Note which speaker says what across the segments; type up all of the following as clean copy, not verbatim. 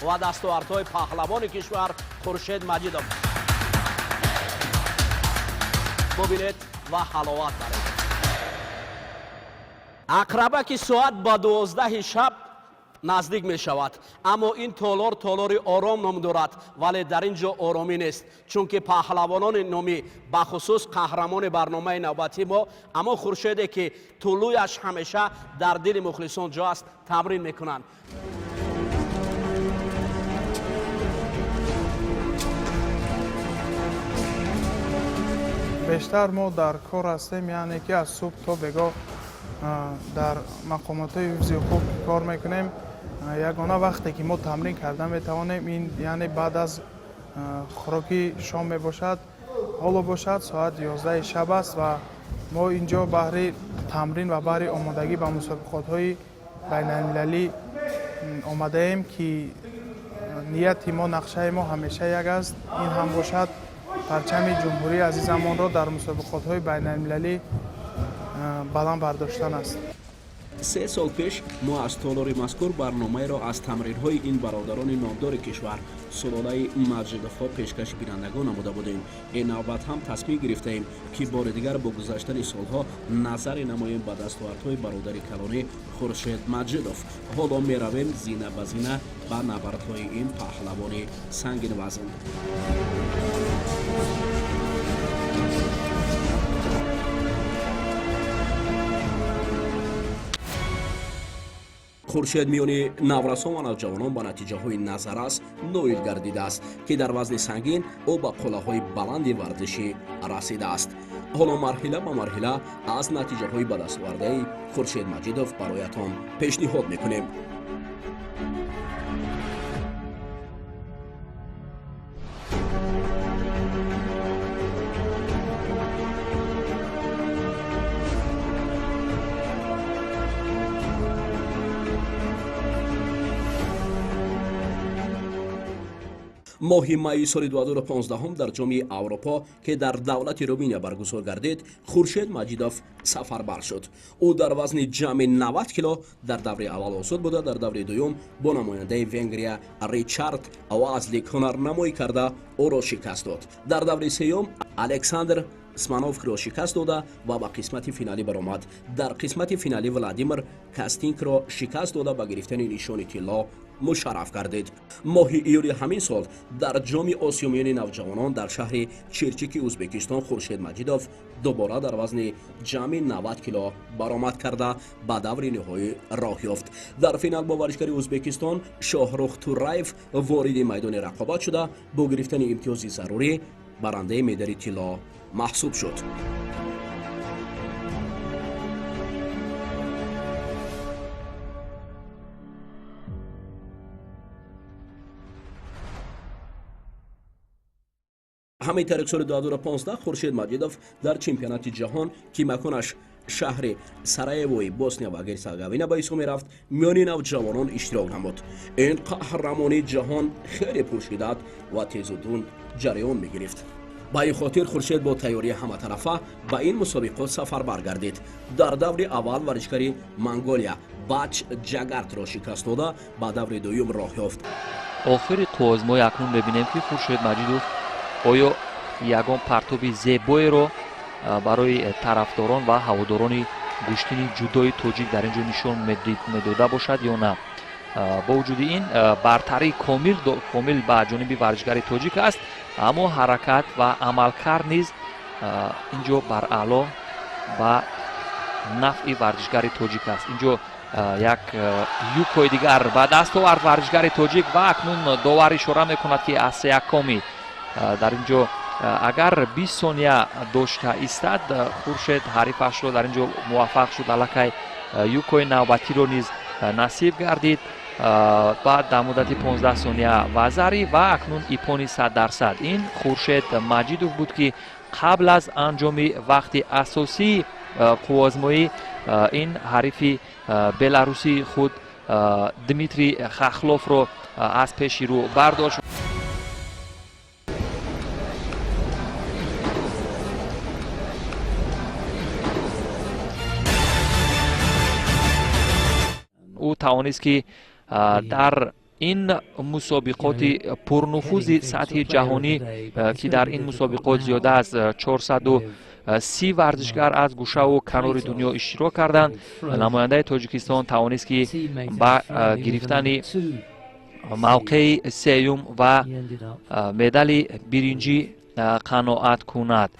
Speaker 1: Ва дастовардҳои паҳлавони кишвар Хуршед Маҷидов бубинед ва ҳаловат баред. Ақрабаки соат ба 12-и шаб наздик мешавад, аммо ин толор толори ором ном дорад, вале дар ин ҷо оромӣ нест, чунки паҳлавонони номӣ, бахусус қаҳрамони барномаи навбатии мо, аммо Хуршеде, ки тулӯяш ҳамеша дар дили мухлисон ҷо аст, тамрин мекунанд.
Speaker 2: Бештар мо дар кор ҳастем, яъне ки аз субҳ то бегоҳ дар мақомотҳои ҳифзи ҳуқуқ кор мекунем. Ягона вақте ки мо тамрин карда метавонем, ин яъне баъд аз хӯроки шом мебошад. Ҳоло бошад, соат 11-и шаб аст ва мо ин ҷо баҳри тамрин ва баҳри омодагӣ ба мусобиқотҳои байналмилалӣ омадаем, ки нияти мо, нақшаи мо ҳамеша як аст. Ин ҳам бошад, парчами ҷумҳурии азизамонро дар мусобиқотҳои байналмилалӣ баланд бардоштан аст.
Speaker 1: 3 сол пеш мо аз толори мазкур барномаеро аз тамринҳои ин бародарони номдори кишвар, сулолаи Маҷидовҳо, пешкаши бинандагон намуда будем. Ин навбат ҳам тасмим гирифтаем, ки бори дигар бо гузаштани солҳо назаре намоем ба дастовардҳои бародари калонӣ Хуршед Маҷидов. Ҳоло меравем зина ба зина ба набардҳои ин паҳлавони сангинвазн. Хуршед миёни наврасон ва навҷавонон ба натиҷаҳои назаррас ноил гардидааст, ки дар вазни сангин ӯ ба қуллаҳои баланди варзишӣ расидааст. Ҳоло марҳила ба марҳила аз натиҷаҳои ба дастовардаи Хуршед Маҷидов бароятон пешниҳод мекунем. Моҳи майи соли 2015 дар Ҷоми Аврупо, ки дар давлати Руминия баргузор гардид, Хуршед Маҷидов сафарбар шуд. Ӯ дар вазни ҷамъи 90 кило дар даври аввал озод буда, дар даври дуюм бо намояндаи Венгрия Ричард Вазлик ҳунарнамоӣ карда, ӯро шикаст дод. Дар даври сеюм Александр Смановкиро шикаст дода ва ба қисмати финалӣ баромад. Дар қисмати финалӣ Владимир Кастинкро шикаст дода, ба гирифтани нишони тилло мушарраф гардид. Моҳи июли ҳамин сол дар Ҷоми Осиё миёни навҷавонон дар шаҳри Чирчики Ӯзбекистон Хуршед Маҷидов дубора дар вазни ҷамъи 90 кило баромад карда, ба даври ниҳоӣ роҳ ёфт. Дар финал бо варзишгари Ӯзбекистон Шоҳрух Тураев вориди майдони рақобат шуда, бо гирифтани имтиёзи зарурӣ барандаи медали тилло маҳсуб шуд. Ҳамин тариқ, соли 2015 Хуршед Маҷидов дар чемпионати ҷаҳон, ки маконаш шаҳри Сараевои Босния ва Герсеговина ба ҳисоб мерафт, миёни навҷавонон иштирок намуд. Ин қаҳрамонии ҷаҳон хеле пуршиддат ва тезу тунд ҷараён мегирифт. Ба ин хотир Хуршед бо тайёрии ҳаматарафа ба ин мусобиқот сафарбар гардид. Дар даври аввал варзишгари Монголия Бач Ҷагартро шикаст дода, ба даври дуюм роҳ ёфт.
Speaker 3: Охири қувозмои акнун мебинем, ки Хуршед Маҷидов оё ягон партоби зебоеро барои тарафдорон ва ҳаводорони гӯштини ҷудои тоҷик дар ин ҷо нишон медода бошад ё на. Бо вуҷуди ин, бартарии комил ба ҷониби варзишгари тоҷик аст, аммо ҳаракат ва амалкард низ ин ҷо бараъло ба нафъи варзишгари тоҷик аст. Ин ҷо як юкои дигар ба даст овард варзишгари тоҷик ва акнун довар ишора мекунад, ки аз якоми дар ин ҷо агар 20 сония дошта истад, Хуршед ҳарифашро дар ин ҷо муваффақ шуд. Аллакай юкои навбатиро низ насиб гардид. Баъд дар муддати 15 сония вазари ва акнун ипони 100%. Ин Хуршед Маҷидов буд, ки қабл аз анҷоми вақти асосии қуввозмоӣ ин ҳарифи беларусии худ Дмитрий Хахловро аз пеши рӯ бардошт. Ӯ тавонист, ки дар Ин мусобиқоти пурнуфузи сатҳи ҷаҳонӣ, ки дар ин мусобиқот зиёда аз 430 варзишгар аз гӯшаву канори дунё иштирок карданд, намояндаи Тоҷикистон тавонист, ки ба гирифтани мавқеи сеюм ва медали биринҷӣ қаноат кунад.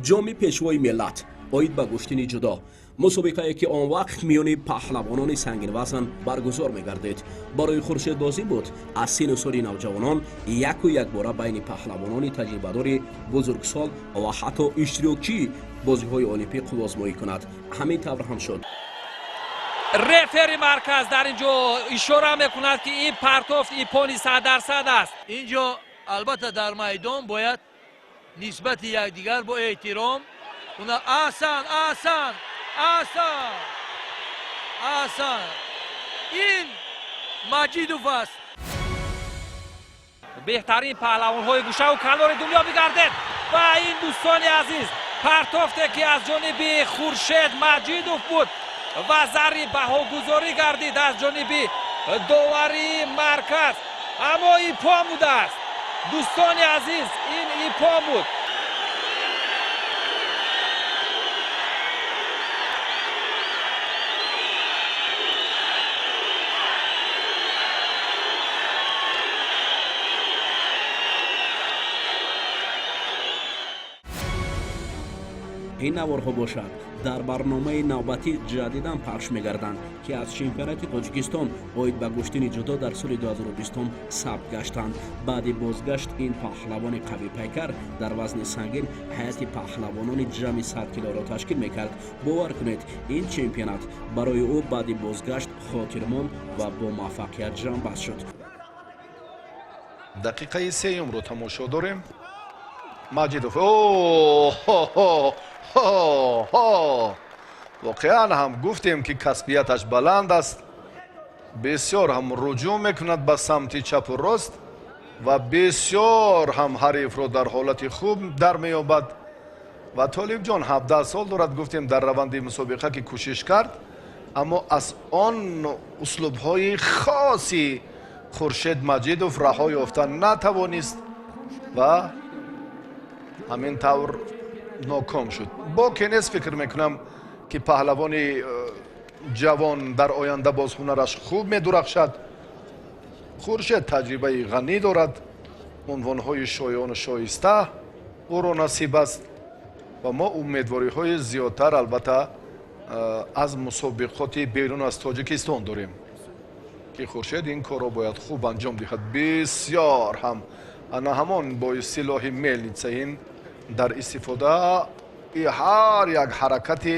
Speaker 1: Ҷоми Пешвои миллат оид ба гӯштини ҷудо, мусобиқае ки он вақт миёни паҳлавонони сангинвазн баргузор мегардид, барои Хуршед лозим буд аз сину соли навҷавонон яку якбора байни паҳлавонони таҷрибадори бузургсол ва ҳатто иштирокчии бозиҳои олимпӣ қувваозмоӣ кунад. Ҳамин тавр ҳам шуд.
Speaker 3: Рефери марказ дар ин ҷо ишора мекунад, ки ин партофт иппони 100% аст.
Speaker 4: Ин ҷо албатта дар майдон бояд нисбати якдигар бо эҳтиром. Аҳсан, аҳсан, аҳсан, аҳсан! Ин Маҷидов аст.
Speaker 3: Беҳтарин паҳлавонҳои гӯшаву канори дунё бигардед. Ва ин, дӯстони азиз, партофте ки аз ҷониби Хуршед Маҷидов буд ва зарри баҳогузорӣ гардид аз ҷониби доварии марказ, аммо иппон будааст. Дӯстони азиз, ин иппон буд.
Speaker 1: Ин наворҳо бошад, дар барномаи навбатӣ ҷадидан пахш мегарданд, ки аз чемпионати Тоҷикистон оид ба гӯштини ҷудо дар соли 2020 сабт гаштанд. Баъди бозгашт ин паҳлавони қавипайкар дар вазни сангин ҳайати паҳлавонони ҷамъи 100 килоро ташкил мекард. Бовар кунед, ин чемпионат барои ӯ баъди бозгашт хотирмон ва бомуваффақият ҷамъбаст шуд.
Speaker 5: Дақиқаи сеюмро тамошо дорем. Маҷидов, о, воқеан ҳам гуфтем, ки касбияташ баланд аст. Бисёр ҳам руҷӯъ мекунад ба самти чапу рост ва бисёр ҳам ҳарифро дар ҳолати хуб дар меёбад. Ва Толибҷон 17 сол дорад. Гуфтем, дар раванди мусобиқа ки кӯшиш кард, аммо аз он услубҳои хоси Хуршед Маҷидов раҳо ёфта натавонист ва ҳамин тавр ноком шуд. Боке нест, фикр мекунам, ки паҳлавони ҷавон дар оянда боз ҳунараш хуб медурахшад. Хуршед таҷрибаи ғанӣ дорад, унвонҳои шоёну шоиста ӯро насиб аст ва мо умедвориҳои зиёдтар, албатта, аз мусобиқоти берун аз Тоҷикистон дорем, ки Хуршед ин корро бояд хуб анҷом диҳад. Бисёр ҳам ана ҳамон бо истилоҳи мельница ин дар истифода ҳар як ҳаракати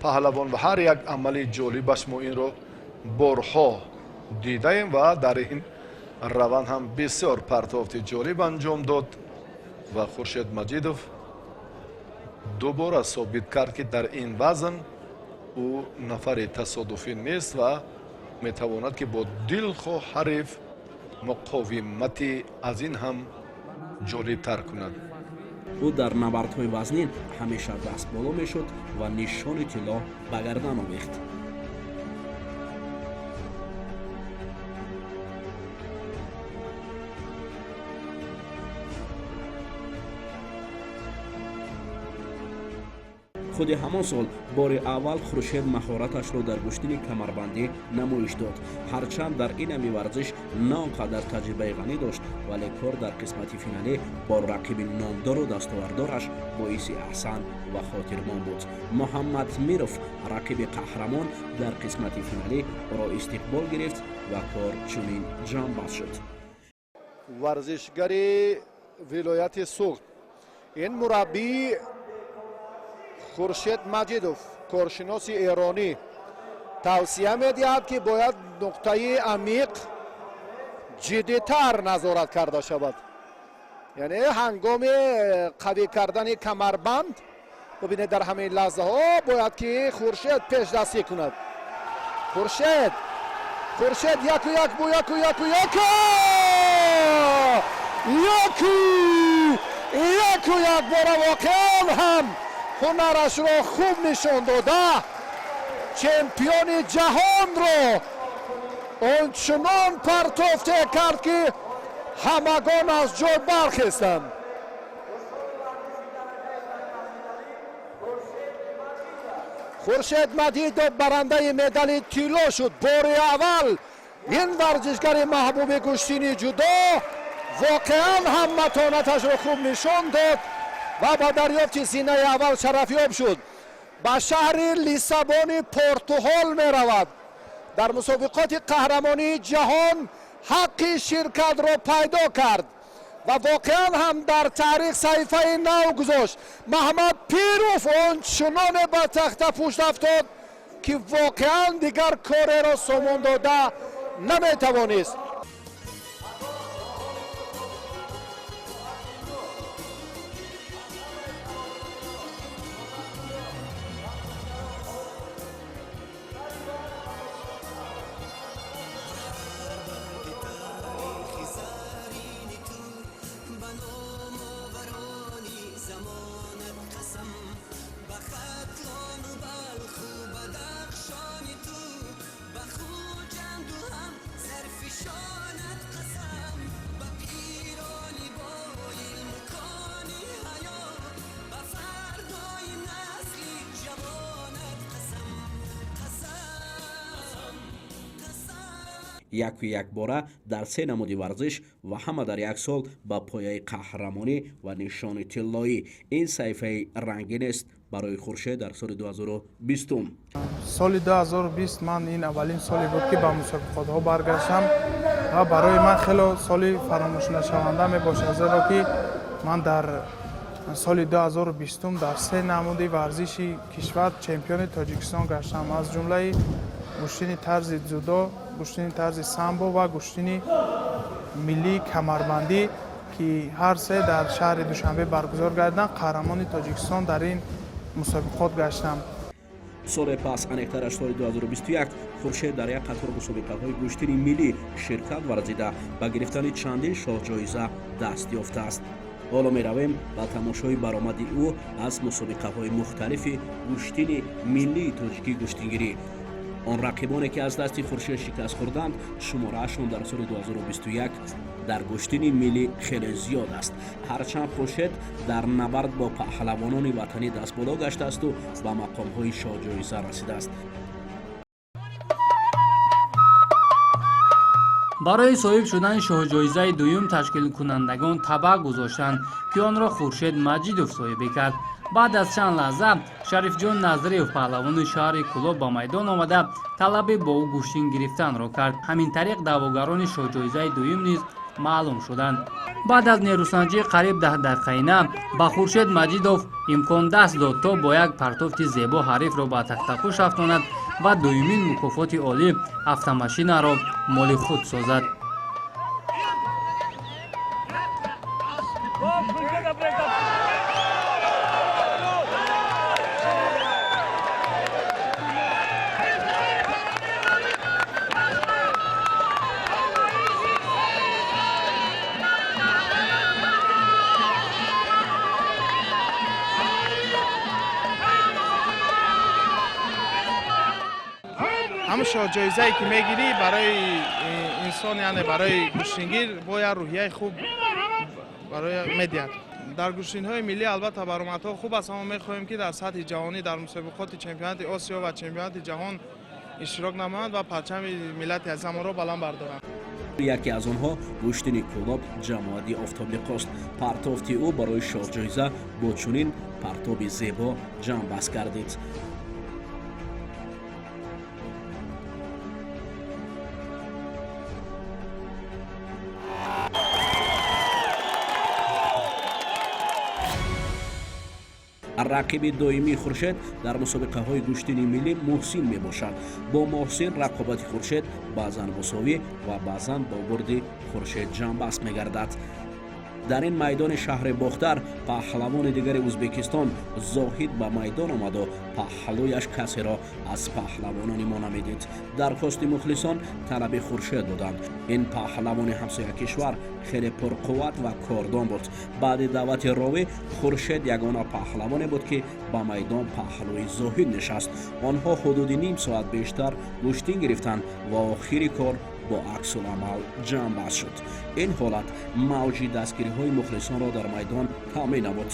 Speaker 5: паҳлавон ва ҳар як амали ҷолибаш мо инро борҳо дидаем. Ва дар ин раванд ҳам бисёр партофти ҷолиб анҷом дод ва Хуршед Маҷидов дубора собит кард, ки дар ин вазн ӯ нафари тасодуфӣ нест ва метавонад, ки бо дилхоҳ ҳариф муқовимати аз ин ҳам ҷолибтар кунад.
Speaker 1: Ӯ дар набардҳои вазнин ҳамеша даст боло мешуд ва нишони тилло ба гардан овехт. Худи ҳамон сол бори аввал Хуршед маҳораташро дар гӯштини камарбандӣ намоиш дод. Ҳарчанд дар ин ами варзиш на он қадар таҷрибаи ғанӣ дошт, вале кор дар қисмати финалӣ бо рақиби номдору дастовардораш боиси аҳсан ва хотирмон буд. Муҳаммад Миров, рақиби қаҳрамон, дар қисмати финалӣ ӯро истиқбол гирифт ва кор чунин ҷамъбаст шуд.
Speaker 5: Варзишгари вилояти Суғд, ин мураббӣ Хуршед Маҷидов, коршиноси эронӣ, тавсия медиҳад, ки бояд нуқтаи амиқ ҷиддитар назорат карда шавад, яъне ҳангоми қавӣ кардани камарбанд. Бубинед, дар ҳамин лаҳзаҳо бояд ки Хуршед пешдастӣ кунад. Хуршед, Хуршед, яку як бу яку яку яку яку яку якбора воқеан ҳам ҳунарашро хуб нишон дода, чемпиони ҷаҳонро.
Speaker 6: Он чунон партофте кард, ки ҳамагон аз ҷой бархестанд. Хуршед Мадидов барандаи медали тилло шуд. Бори аввал ин варзишгари маҳбуби гӯштини ҷудо воқеан ҳам матонаташро хуб нишон дод ва ба дарёфти зинаи аввал шарафёб шуд. Ба шаҳри Лиссабони Портуғол меравад, дар мусобиқоти қаҳрамонии ҷаҳон ҳаққи ширкатро пайдо кард ва воқеан ҳам дар таърих саҳифаи нав гузошт. Маҳмад Пиров он чуноне ба тахтапушт афтод, ки воқеан дигар кореро сомон дода наметавонист.
Speaker 1: Яку якбора дар се намуди варзиш ва ҳама дар як сол ба пояи қаҳрамонӣ ва нишони тиллоӣ. Ин саҳифаи рангинест барои Хуршед дар соли 2020.
Speaker 2: Соли 2020 ман ин аввалин соле буд, ки ба мусобиқотҳо баргаштам ва барои ман хело соли фаромӯшнашаванда мебошад, зеро ки ман дар соли 2020 дар се намуди варзиши кишвар чемпиони Тоҷикистон гаштам, аз ҷумлаи гӯштини тарзи дзюдо, гӯштини тарзи самбо ва гӯштини миллии камарбандӣ, ки ҳар се дар шаҳри Душанбе баргузор гардиданд. Қаҳрамони Тоҷикистон дар ин мусобиқот гаштам.
Speaker 1: Соли пас, аниқтараш соли 2021, Хуршед дар як қатор мусобиқаҳои гӯштини миллӣ ширкат варзида, ба гирифтани чандин шоҳҷоиза даст ёфтааст. Ҳоло меравем ба тамошои баромади ӯ аз мусобиқаҳои мухталифи гӯштини миллии тоҷикӣ гӯштингирӣ. Он рақибоне, ки аз дасти Хуршед шикаст хӯрданд, шумораашон дар соли 2021 дар гӯштини миллӣ хеле зиёд аст. Ҳарчанд Хуршед дар набард бо паҳлавонони ватанӣ дастболо гаштаасту ба мақомҳои шоҳҷоиза расидааст.
Speaker 7: Барои соҳиб шудани шоҳҷоизаи дуюм ташкилкунандагон табақ гузоштанд, ки онро Хуршед Маҷидов соҳибӣ кард. Баъд аз чанд лаҳза Шарифҷон Назриев, паҳлавони шаҳри Кӯлоб, ба майдон омада, талаби бо ӯ гӯштин гирифтанро кард. Ҳамин тариқ даъвогарони шоҳҷоизаи дуюм низ маълум шуданд. Баъд аз нерӯсанҷии қариб 10 дақиқаина ба Хуршед Маҷидов имкон даст дод, то бо як партофти зебо ҳарифро ба тахтапӯш афтонад ва дуюмин мукофоти олӣ, автомашинаро, моли худ созад.
Speaker 2: Ҳамун шоҳҷоизае, ки мегирӣ, барои инсон, яъне барои гӯштингир, бояд рӯҳияи хуб барои медиҳад. Дар гӯштинҳои миллӣ албатта баромадҳо хуб аст, аммо мехоҳем, ки дар сатҳи ҷаҳонӣ дар мусобиқоти чемпионати Осиё ва чемпионати ҷаҳон иштирок намоянд ва парчами миллати азизамонро баланд бардоранд.
Speaker 1: Яке аз онҳо гӯштини Кӯлоб ҷамоати Офтоблиқост. Партофти ӯ барои шоҳҷоиза бо чунин партоби зебо ҷамъбаст гардид. Рақиби доимии Хуршед дар мусобиқаҳои гӯштини миллӣ Муҳсин мебошад. Бо Муҳсин рақобати Хуршед баъзан мусовӣ ва баъзан бо бурди Хуршед ҷамъбаст мегардад. Дар ин майдони шаҳри Бохтар паҳлавони дигари Ӯзбекистон Зоҳид ба майдон омаду паҳлӯяш касеро аз паҳлавонони мо намедид. Дархости мухлисон талаби Хуршед буданд. Ин паҳлавони ҳамсоя кишвар хеле пурқувват ва кордон буд. Баъди даъвати ровӣ Хуршед ягона паҳлавоне буд, ки ба майдон паҳлӯи Зоҳид нишаст. Онҳо ҳудуди ним соат бештар гӯштин гирифтанд ва охири кор бо аксуламал ҷамъбаст шуд. Ин ҳолат мавҷи дастгириҳои мухлисонро дар майдон таъмин намуд.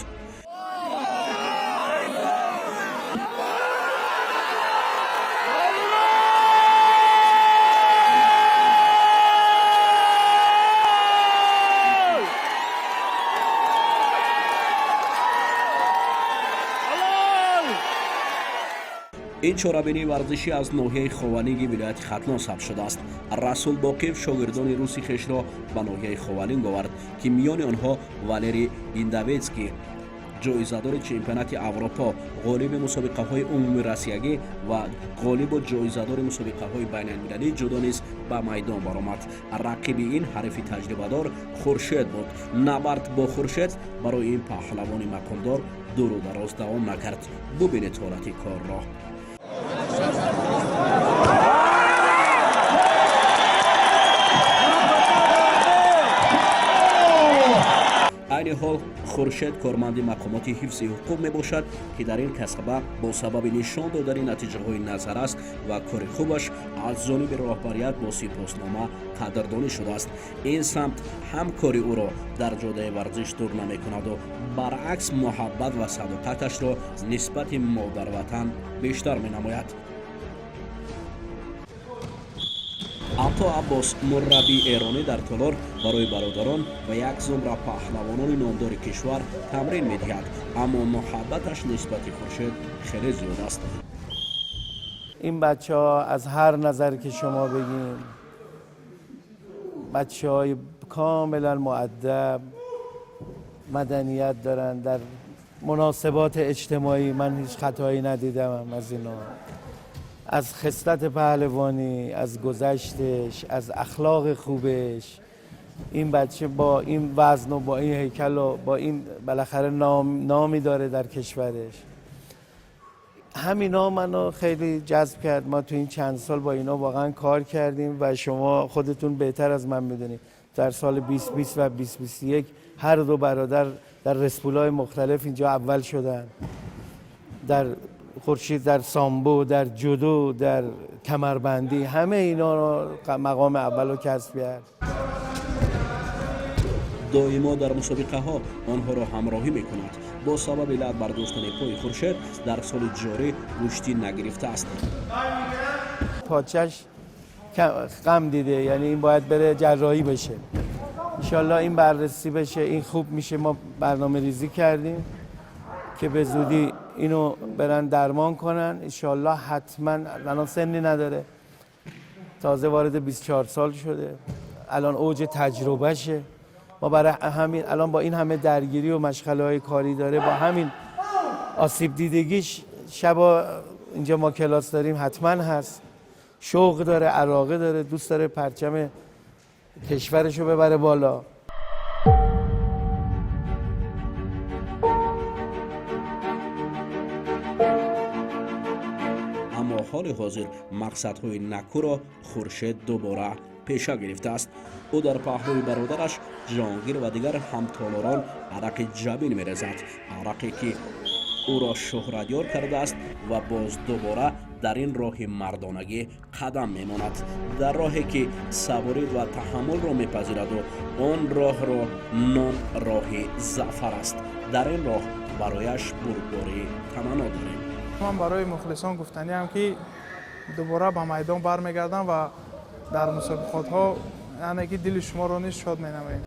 Speaker 1: Ин чорабинии варзишӣ аз ноҳияи Ховалинги вилояти Хатлон сабт шудааст. Расул Боқиев шогирдони руси хешро ба ноҳияи Ховалинг овард, ки миёни онҳо Валерий Индавецкий, ҷоизадори чемпионати Аврупо, ғолиби мусобиқаҳои умумирассиягӣ ва ғолибу ҷоизадори мусобиқаҳои байналмилалии ҷудо низ ба майдон баромад. Рақиби ин ҳарифи таҷрибадор Хуршед буд. Набард бо Хуршед барои ин паҳлавони мақомдор дуру дароз давом накард. Бубинед ҳолати корро. Айни ҳол Хуршед корманди мақомоти ҳифзи ҳуқуқ мебошад, ки дар ин касба бо сабаби нишон додани натиҷаҳои назарраст ва кори хубаш аз ҷониби роҳбарият бо сипоснома қадрдонӣ шудааст. Ин самт ҳам кори ӯро дар ҷодаи варзиш дур намекунаду баръакс муҳаббат ва садоқаташро нисбати модарватан бештар менамояд. Ато Аббос, мураббии эронӣ, дар толор барои бародарон ва як зумра паҳлавонони номдори кишвар тамрин медиҳад, аммо муҳаббаташ нисбати Хуршед хеле зиёд аст.
Speaker 8: Ин бача ҳо аз ҳар назар ки шумо бигин, бача ҳои комилан муаддаб, маданият доранд. Дар муносибати иҷтимоӣ ман ҳеҷ хатое надидам аз ино. Аз хислати паҳлавонӣ, аз гузашташ, аз ахлоқи хубаш. Ин бача бо ин вазн ва бо ин ҳайкал ва бо ин балахара номи дорад дар кишвараш. Ҳамино маро хеле ҷазб кард. Мо то ин чанд сол бо ино воқеан кор кардем ва шумо худатон беҳтар аз ман медонед. Дар соли 2020 ва 2021 ҳар ду бародар дар респолаҳои мухталиф инҷо аввал шуданд. Дар Хуршед дар самбо, дар ҷудо, дар камарбандӣ, ҳама ино ро мақоми аввал ро касб кард.
Speaker 1: Доимо дар мусобиқаҳо онҳоро ҳамроҳӣ мекунад. Бо сабаби лат бардоштани пои Хуршед дар соли ҷорӣ гӯштӣ нагирифтааст.
Speaker 8: Почаш ғам дида, яъне ин бояд бره ҷарроҳӣ бشه. иншоаллоҳ ин баррасӣ бشه, ин хуб мише. Мо барномарезӣ кардем ки ба зудӣ инو برن درمان کنن. انشالله حتما. الان سنی نداره، تازه وارد 24 سال شده، الان اوج تجربهشه. ما برای همین الان با این همه درگیری و مشغله های کاری داره، با همین آسیب دیدگیش شبا اینجا ما کلاس داریم، حتما هست. شوق داره، علاقه داره، دوست داره پرچم کشورشو ببره بالا.
Speaker 1: Аммо ҳоли ҳозир мақсадҳои накӯро Хуршед дубора пеша гирифтааст. Ӯ дар паҳлӯи бародараш Ҷонгир ва дигар ҳамтолорон арақи ҷабин мерезад, арақе ки ӯро шӯҳратёр кардааст, ва боз дубора дар ин роҳи мардонагӣ қадам мемонад, дар роҳе ки сабурӣ ва таҳаммулро мепазираду он роҳро ном роҳи зафар аст. Дар ин роҳ барояш бурдборӣ таманно дорем.
Speaker 2: Ман барои мухлисон гуфтаниам, ки дубора ба майдон бармегардам ва дар мусобиқотҳо, яъне ки дили шуморо низ шод менамоем.